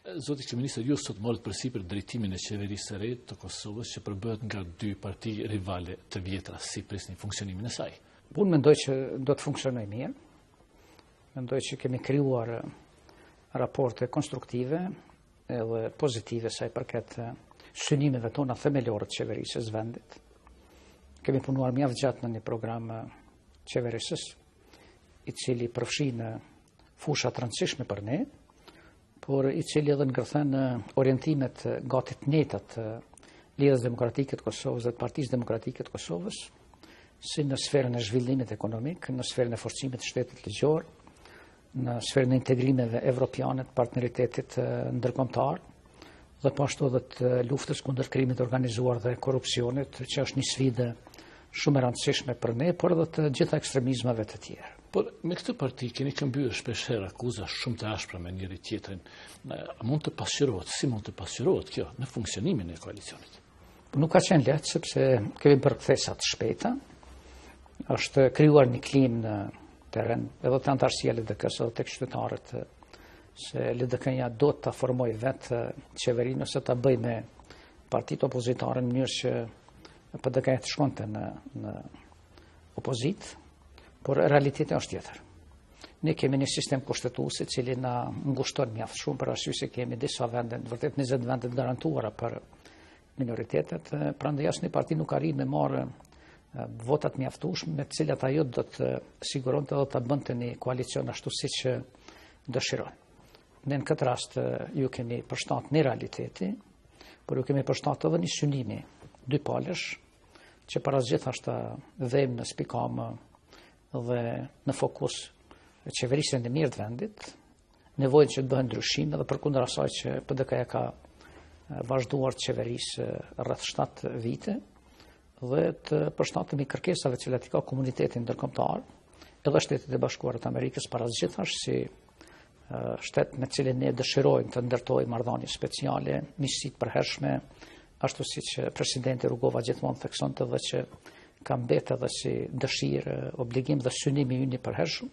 Zoti kryeministër, ju sot morët përsipër drejtimin e qeverisë së re të Kosovës që përbëhet nga dy parti rivale të vjetra, si prisni funksionimin e saj? Unë mendoj që do të funksionojë mirë. Mendoj që kemi krijuar raporte konstruktive edhe pozitive sa i përket synimeve tona themelore të qeverisjes së vendit. Kemi punuar mjaft gjatë në një program qeverisës, i cili përfshin fusha të rëndësishme për ne, por i cili edhe ngërthen orientimet gati të njëjta të Lidhjes Demokratike të Kosovës dhe të Partisë Demokratike të Kosovës, si në sferën e zhvillimit ekonomik, në sferën e forcimit të shtetit ligjor, në sferën e integrimeve evropiane të partneritetit ndërkombëtar dhe po ashtu edhe të luftës kundër krimit të organizuar dhe korrupsionit, që është një sfidë shumë e rëndësishme për ne, por edhe të gjitha ekstremizmave të tjerë. Por me këtë parti keni këmbyer shpesh herë akuza shumë të ashpra me njëri tjetrin. A mund të pasqyrohet, si mund të pasqyrohet kjo në funksionimin e koalicionit? Po nuk ka qenë lehtë sepse kemi bërë kthesa të shpejta. Është krijuar një klimë në terren edhe te anëtarësia e LDK-së edhe tek qytetarët se LDK-ja do ta formojë vetë qeverinë ose ta bëjë me partitë opozitare në mënyrë që PDK-ja të shkonte në në opozitë, por realiteti është tjetër. Ne kemi një sistem kushtetues i cili na ngushton mjaft shumë për arsye se kemi disa vende, në vërtet 20 vende të garantuara për minoritetet, prandaj asnjë parti nuk arrin me marrë votat e mjaftueshme me të cilat ajo do të siguronte dhe ta bënte një koalicion ashtu siç dëshiron. Ne në këtë rast ju kemi përshtat një realiteti, por ju kemi përshtat edhe një synimi dypalësh, që para së gjithash ta vejmë në spikamë dhe në fokus qeverisjen e mirë të vendit, nevojën që të bëhen ndryshime dhe përkundër asaj që PDK-ja ka vazhduar të qeverisë rreth 7 vite dhe të përshtatemi kërkesave të cilat i ka komuniteti ndërkombëtar, edhe Shtetet e Bashkuara të Amerikës para së gjithash si shtet me të cilin ne dëshirojmë të ndërtojmë marrëdhënie speciale, miqësi të përhershme, ashtu siç presidenti Rugova gjithmonë theksonte dhe që ka mbetë edhe si dëshirë, obligim dhe synim i yni i përhershëm,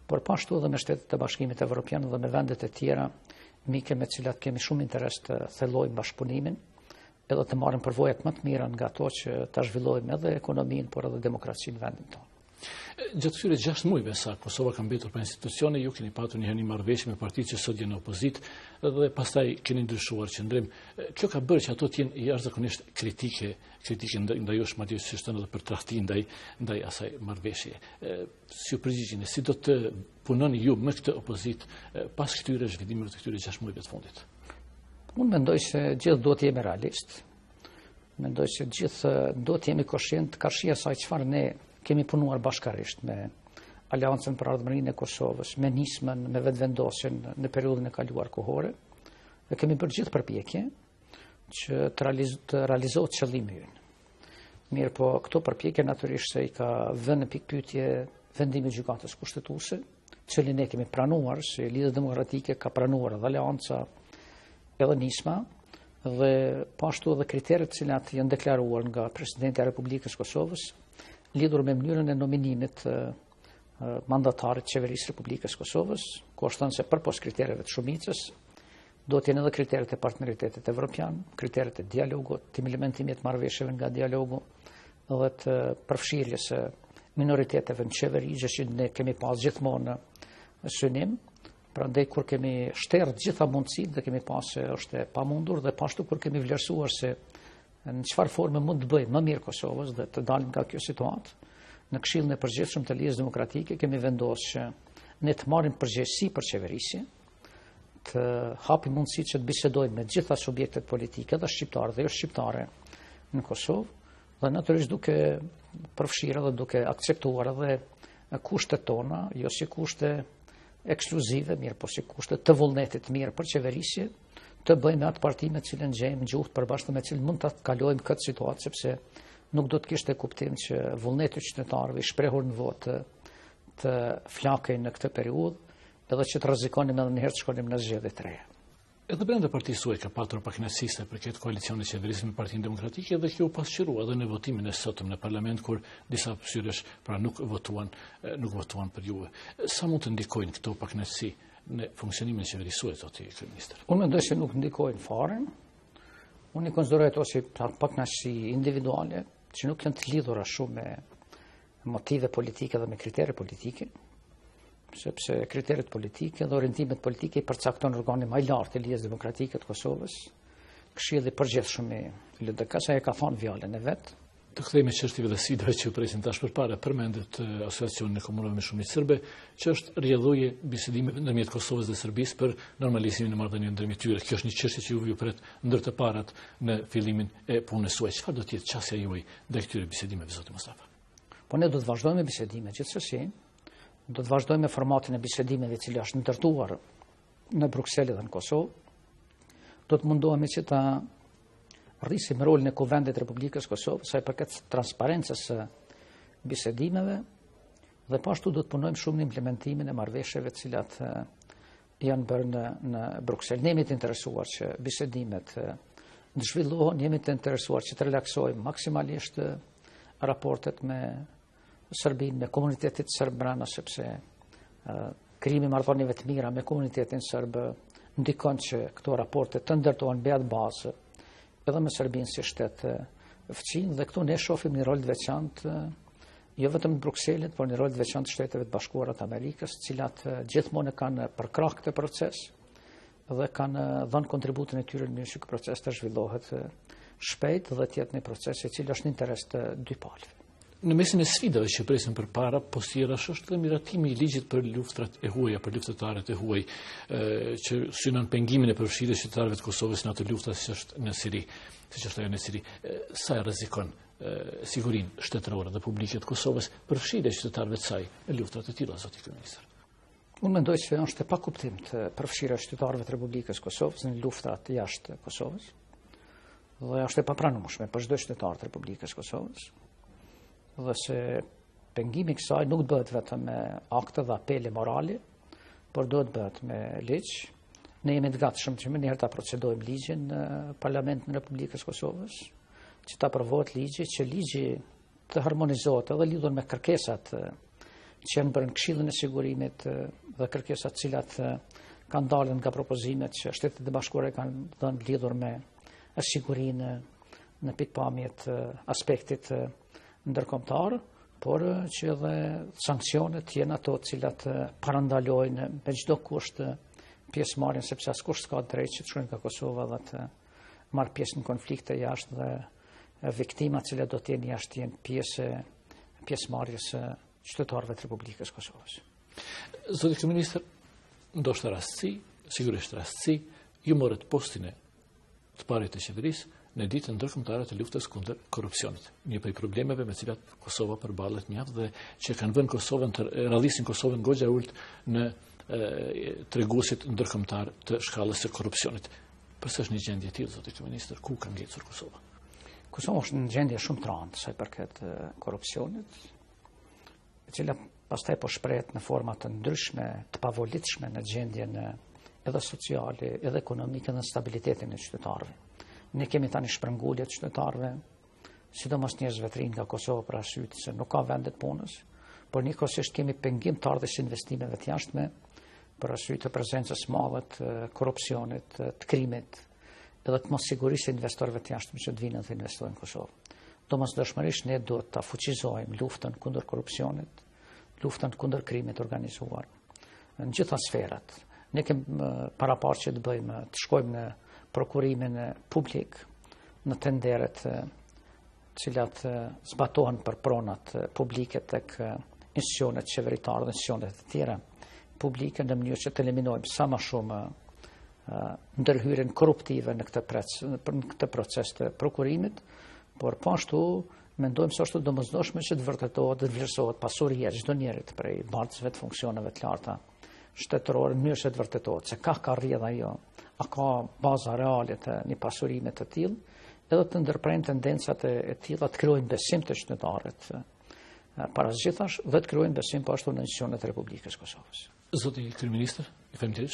por po ashtu edhe me shtetet e Bashkimit Evropian dhe me vendet e tjera mike me të cilat kemi shumë interes të thellojmë bashkëpunimin, edhe të marrim përvojat më të mira nga ato që ta zhvillojmë edhe ekonominë, por edhe demokracinë në vendin tonë. Gjatë këtyre 6 muajve sa Kosova ka mbetur pa institucione, ju keni patur një herë një marrëveshje me partitë që sot janë në opozitë dhe pastaj keni ndryshuar qëndrim. Kjo ka bërë që ato të jenë jashtëzakonisht kritike, kritike ndaj jush, madje siç thonë edhe për tradhti ndaj ndaj asaj marrëveshje. Si u përgjigjeni, si do të punoni ju me këtë opozitë pas këtyre zhvillimeve të këtyre 6 muajve të fundit? Unë mendoj se gjithë duhet të jemi realistë. Mendoj se gjithë duhet të jemi koshient karshi asaj çfarë ne kemi punuar bashkarisht me Aleancën për Ardhmërinë e Kosovës, me Nismën, me Vetëvendosjen në periudhën e kaluar kohore, dhe kemi bërë gjithë përpjekje që të, realiz të realizohet qëllimi ynë. Mirëpo, këto përpjekje natyrisht se i ka vënë në pikëpyetje vendimi i Gjykatës Kushtetuese, cilin ne kemi pranuar, si Lidhja Demokratike ka pranuar edhe Aleanca, edhe Nisma, dhe po ashtu edhe kriteret të cilat janë deklaruar nga Presidentja e Republikës së Kosovës, lidhur me mënyrën e nominimit të mandatarit të Qeverisë së Republikës së Kosovës, ku është thënë se përpos kritereve të shumicës, duhet të jenë edhe kriteret e partneritetit evropian, kriteret e dialogut, të implementimit të marrëveshjeve nga dialogu dhe të përfshirjes së minoriteteve në qeveri, gjë që ne kemi pas gjithmonë në synim, Prandaj kur kemi shterrë të gjitha mundësitë dhe kemi pa se është e pamundur dhe po ashtu kur kemi vlerësuar se në çfarë forme mund të bëjmë më mirë Kosovës dhe të dalim nga kjo situatë, në Këshillin e Përgjithshëm të Lidhjes Demokratike kemi vendosur që ne të marrim përgjegjësi për qeverisje, të hapim mundësi që të bisedojmë me të gjitha subjektet politike dhe shqiptare dhe jo shqiptare në Kosovë, dhe natyrisht duke përfshirë dhe duke akceptuar edhe kushtet tona, jo si kushte ekskluzive, mirëpo si kushte të vullnetit të mirë për qeverisje, të bëjmë me atë parti me të cilën gjejmë gjuhë të përbashkët me të cilën mund ta kalojmë këtë situatë, sepse nuk do të kishte kuptim që vullneti i qytetarëve i shprehur në votë të flakej në këtë periudhë, edhe që të rrezikonim edhe një herë të shkonim në zgjedhje të reja. Edhe brenda partisë suaj ka patur pakënaqësi sa i përket koalicionit qeverisës me Partinë Demokratike dhe kjo u pasqyrua edhe në votimin e sotëm në parlament kur disa syresh pra nuk votuan nuk votuan për juve. Sa mund të ndikojnë këto pakënaqësi në funksionimin e qeverisë suaj, zoti kryeministër? Unë mendoj se nuk ndikojnë fare. Unë i konsideroj ato si pakënaqësi individuale, që nuk janë të lidhura shumë me motive politike dhe me kritere politike, sepse kriteret politike dhe orientimet politike i përcakton organi më i lartë i Lidhjes Demokratike të Kosovës, Këshilli i Përgjithshëm i LDK-së, ai e ka thonë fjalën e vet. Të kthehemi çështjeve dhe sfidave që ju presin tash përpara, përmendët Asociacionin e Komunave me Shumicë Serbe, që është rrjedhojë e bisedimeve ndërmjet Kosovës dhe Serbisë për normalizimin e marrëdhënieve ndërmjet tyre. Kjo është një çështje që juve ju pret ndër të parat në fillimin e punës suaj. Çfarë do të jetë qasja juaj ndaj këtyre bisedimeve, zoti Mustafa? Po ne do të vazhdojmë me bisedime, gjithsesi, do të vazhdojmë me formatin e bisedimeve i cili është ndërtuar në Bruksel dhe në Kosovë. Do të mundohemi që ta rrisim rolin e Kuvendit të Republikës së Kosovës sa i përket transparencës së bisedimeve dhe po ashtu do të punojmë shumë në implementimin e marrëveshjeve të cilat janë bërë në në Bruksel. Ne jemi të interesuar që bisedimet të zhvillohen, jemi të interesuar që të relaksojmë maksimalisht raportet me Serbinë, me komunitetit serb brenda, sepse krijimi i marrëdhënieve të mira me komunitetin serb ndikon që këto raporte të ndërtohen mbi atë bazë edhe me Serbinë si shtet fqinj dhe këtu ne shohim një rol të veçantë jo vetëm të Brukselit, por një rol të veçantë të Shteteve të Bashkuara të Amerikës, të cilat gjithmonë e kanë përkrah këtë proces dhe kanë dhënë kontributin e tyre në mënyrë që ky proces të zhvillohet shpejt dhe të jetë një proces i cili është në interes të dy palëve. Në mesin e sfidave që presin përpara, pos tjerash është dhe miratimi i ligjit për luftrat e huaja, për luftëtarët e huaj, që synon pengimin e përfshirjes së qytetarëve të Kosovës në ato lufta siç është në Siri, siç është ajo në Siri. Sa e rrezikon sigurinë shtetërore dhe publike të Kosovës përfshirja e qytetarëve të saj në luftrat e tilla, zoti kryeministër? Unë mendoj se është e pakuptimtë përfshirja e qytetarëve të Republikës së Kosovës në luftrat jashtë Kosovës. Dhe është e papranueshme për çdo qytetar të Republikës së Kosovës. Dhe se pengimi i kësaj nuk bëhet vetëm me akte dhe apele morale, por duhet bëhet me ligj. Ne jemi të gatshëm që menjëherë ta procedojmë ligjin në Parlamentin e Republikës së Kosovës, që të aprovohet ligji, që ligji të harmonizohet edhe lidhur me kërkesat që janë bërë në Këshillin e Sigurimit dhe kërkesat të cilat kanë dalë nga propozimet që Shtetet e Bashkuara kanë dhënë lidhur me sigurinë në pikëpamje të aspektit ndërkombëtar, por që edhe sanksionet të jenë ato të cilat parandalojnë me çdo kusht pjesëmarrjen, sepse askush s'ka drejtë që të shkojë nga Kosova dhe të marrë pjesë në konflikte jashtë dhe viktimat të cilat do të jenë jashtë të jenë pjesë e pjesëmarrjes së qytetarëve të Republikës së Kosovës. Zoti kryeministër, ndoshta rastësi, sigurisht rastësi, ju morët postin e të parit të qeverisë në ditën ndërkombëtare të luftës kundër korrupsionit. Një prej problemeve me të cilat Kosova përballet mjaft dhe që kanë vënë Kosovën të radhisin Kosovën goxha ulët në treguesit ndërkombëtar të shkallës së korrupsionit. Përse është një gjendje e tillë, zoti kryeministër, ku ka ngecur Kosova? Kosova është në gjendje shumë të rëndë sa i përket korrupsionit, e cila pastaj po shprehet në forma të ndryshme, të pavolitshme në gjendjen edhe sociale, edhe ekonomike dhe në stabilitetin e qytetarëve. Ne kemi tani shpërngulje të qytetarëve, sidomos njerëzve të rinj nga Kosova për arsye se nuk ka vende të punës, por njëkohësisht kemi pengim të ardhjes së investimeve të jashtme për arsye të prezencës së madhe të korrupsionit, të krimit, edhe të mos sigurisë së investorëve të jashtëm që të vinë dhe të investojnë në Kosovë. Domosdoshmërisht ne duhet ta fuqizojmë luftën kundër korrupsionit, luftën kundër krimit të organizuar në gjitha sferat. Ne kemi paraparë që të bëjmë, të shkojmë në prokurimin publik, në tenderet të cilat zbatohen për pronat publike tek institucionet qeveritare dhe institucionet e tjera publike në mënyrë që të eliminojmë sa më shumë ndërhyrjen korruptive në këtë prec, në këtë proces të prokurimit, por po ashtu mendojmë se është e domosdoshme që të vërtetohet dhe të vlerësohet pasuria e çdo njerit prej bartësve të funksioneve të larta shtetërore në mënyrë që të vërtetohet se ka ka rrjedh ajo, a ka baza reale të një pasurimi të tillë, edhe të ndërprejmë tendencat e, e tilla të krijojnë besim te qytetarët para së gjithash dhe të krijojnë besim po ashtu në institucionet e Republikës së Kosovës. Zoti kryeministër, ju faleminderit.